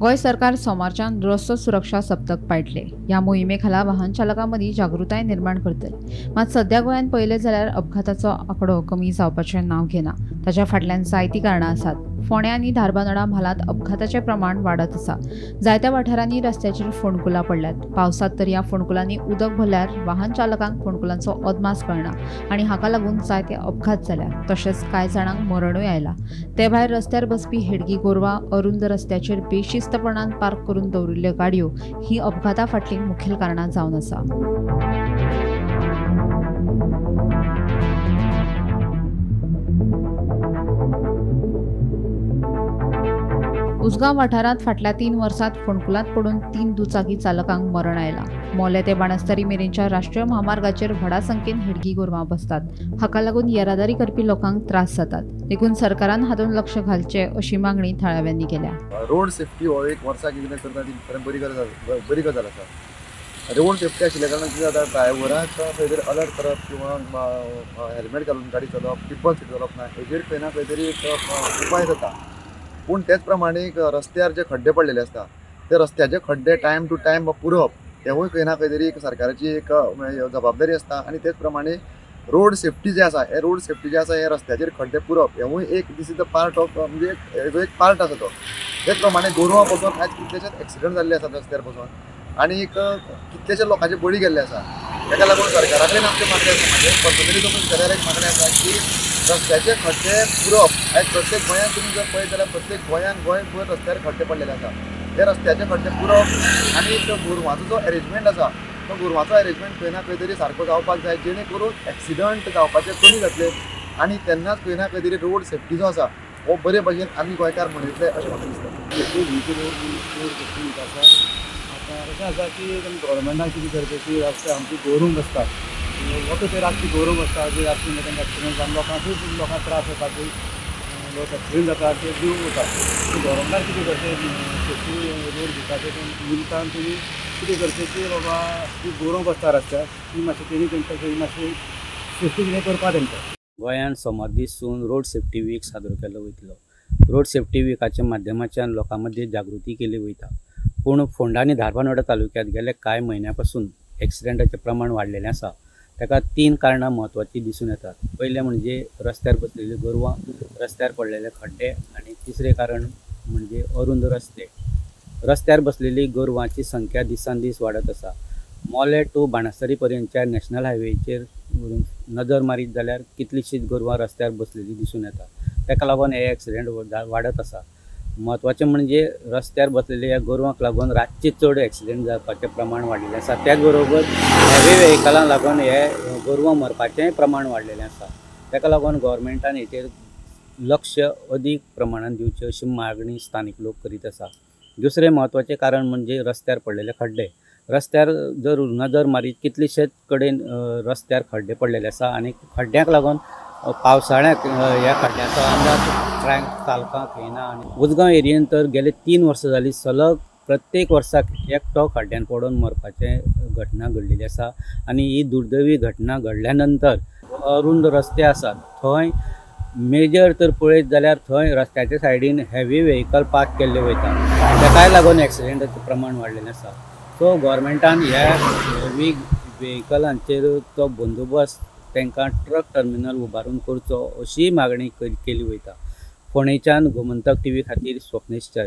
गोंय सरकार सोमारच्यान रस्तो सुरक्षा सप्तक पाळटले. ह्या मोहिमे खाला वाहन चालकां मदीं जागृताय निर्माण करतले. मात सध्या गोंयांत पळयलें जाल्यार अपघाताचो आंकडो कमी जावपाचें नांव घेना. ताच्या फाटल्यान जायतीं कारणां आसात. फोंडें आनी धारबांदोडा म्हालांत अपघाताचें प्रमाण वाडत आसा. जायत्या वाठारांनी रस्त्याचेर फोंडकुलां पडल्यात. पावसांत तर ह्या फोंडकुलांनी उदक भरल्यार वाहन चालकांक फोंडकुलांचो अदमास कळना आनी हाका लागून जायते अपघात जाल्यात. तशेंच कांय जाणांक मरणूय आयलां. ते भायर रस्त्यार बसपी हेडगी गोरवां, अरुंद रस्त्याचेर बेशिस्तपणान पार्क करून दवरिल्ल्यो गाडयो ही अपघाता फाटलीं मुखेल कारणां जावन आसा. उसगांव वाठारांत फाटल्या 3 वर्सांत फोंडकुलांत पडून 3 दुचाकी चालकांक मरण आयलां. मोलें ते बाणस्तारी मेरेनच्या राष्ट्रीय म्हामार्गाचेर व्हडा संख्येन हेडगी गोरवां बसतात. हाका लागून येरादारी करपी लोकांक त्रास जातात. देखून सरकारान हातूंत लक्ष घालचें अशी मागणी थळाव्यांनी केल्या. रोड सेफ्टी हो एक वर्साक कितें करता ती खरें बरी गजाल आसा. रोड सेफ्टी आशिल्ल्या कारणान कितें जाता, ड्रायव्हराक खंय तरी अलर्ट करप किंवा हेल्मेट घालून गाडी चलोवप, ट्रिपल सीट चलोवप ना, हेजेर खंय ना खंय तरी एक उपाय जाता. पूण तेच प्रमाणे रस्त्यार जे खड्डे पडलेले आसता ते रस्त्याचे खड्डे टायम टू टायम पुरोवप हेवूय खंय ना खंय तरी एक सरकाराची एक जबाबदारी आसता. आनी तेच प्रमाणे रोड सेफ्टी जे आसा, हे रोड सेफ्टी जे आसा हे रस्त्याचेर खड्डे पुरोवप हेवूय एक this is the part of, म्हणजे हेजो एक पार्ट आसा तो. तेच प्रमाणे गोरवां पसून आयज कितलेशेच एक्सिडंट जाल्ले आसात रस्त्यार पसून आनी एक कितलेशे लोकांचे बळी गेल्ले आसा. ताका लागून सरकारा कडेन आमचें मागणें आसा, म्हणजे पर्सनली तुमी जाल्यार एक मागणें आसा की रस्त्याचे खड्डे पुरोवप. आयज प्रत्येक गोंयांत तुमी जर पळयत जाल्यार प्रत्येक गोंयांत गोंयभर रस्त्यार खड्डे पडलेले आसा. ते रस्त्याचे खड्डे पुरोवप आनी तो गोरवांचो जो एरेंजमेंट आसा तो गोरवांचो एरेंजमेंट खंय ना खंय तरी सारको जावपाक जाय, जेणे करून एक्सिडंट जावपाचे कमी जातले आनी तेन्नाच खंय ना खंय तरी रोड सेफ्टी जो आसा हो बरे भशेन आमी गोंयकार मनयतले अशें म्हाका दिसता. रोड सेफ्टी आसा. आतां अशें आसा की गव्हर्मेंटान कितें करचें की रस्ते आमची गोरूंक आसता, वता ते रातची गोरूंक आसता, जी रातची तांकां एक्सिडंट जावन लोकांकूय लोकांक त्रास जाता की लोक एक्सिडंट जाता, ते जीव वता. गव्हर्मेंटान कितें करचें, सेफ्टी रोड दिता ते निमतान तुमी कितें करचें की बाबा ती गोरूंक आसता रस्त्यार ती मातशें तेणी तेंकां मातशें सेफ्टी कितें करपा तेंकां. गोंयांत सोमार दीस सून रोड सेफ्टी वीक साजरो केलो वयतलो. रोड सेफ्टी विकाच्या माध्यमाच्यान लोकां मदीं जागृती केली वयता. पूण फोंडा आनी धारबांदोडा तालुक्यांत गेले कांय म्हयन्या पासून एक्सिडंटाचें प्रमाण वाडलेलें आसा. ताका 3 कारणां म्हत्वाचीं दिसून येतात. पयलें म्हणजे रस्त्यार बसलेलीं गोरवां, रस्त्यार पडलेले खड्डे आनी तिसरें कारण म्हणजे अरुंद रस्ते. रस्त्यार बसलेली गोरवांची संख्या दिसान दीस वाडत आसा. मोलें टू बाणस्तारी पर्यंतच्या नॅशनल हायवेचेर नदर मारीत जाल्यार कितलीशींच गोरवां रस्त्यार बसलेली दिसून येता. ताका लागून हे एक्सिडंट वाडत आसा. म्हत्वाचें म्हणजे रस्त्यार बसलेल्या ह्या गोरवांक लागून रातचे चड एक्सिडंट जावपाचें प्रमाण वाडिल्लें आसा. त्याच बरोबर हेवी व्हेकलांक लागून हे गोरवां मरपाचेंय प्रमाण वाडलेलें आसा. ताका लागून गव्हर्मेंटान हेचेर लक्ष अदीक प्रमाणान दिवचें अशी मागणी स्थानीक लोक करीत आसा. दुसरें म्हत्वाचें कारण म्हणजे रस्त्यार पडलेले खड्डे. रस्त्यार जर नदर मारीत कितलेशेच कडेन रस्त्यार खड्डे पडलेले आसा आनी खड्ड्यांक लागून पावसाळ्यांत ह्या खड्ड्यांचो अंदाज ट्रॅक चालकांक येना. आनी उसगांव एरियेन तर गेले 3 वर्सां जालीं सलग प्रत्येक वर्साक एकटो खड्ड्यान पडून मरपाचें घटना घडलेली आसा. आनी ही दुर्दैवी घटना घडल्या नंतर अरुंद रस्ते आसात थंय मेजर तर पळयत जाल्यार थंय रस्त्याच्या सायडीन हेवी व्हेकल पार्क केल्ले वयता, ताकाय लागून एक्सिडंटाचें प्रमाण वाडलेलें आसा. सो गव्हर्मेंटान ह्या हेवी व्हेकलांचेर तो बंदोबस्त तांकां ट्रक टर्मिनल उबारून करचो अशी मागणी केली वयता. फोंडेच्यान गोमंतक टीव्ही खातीर स्वप्नेश च्यारी.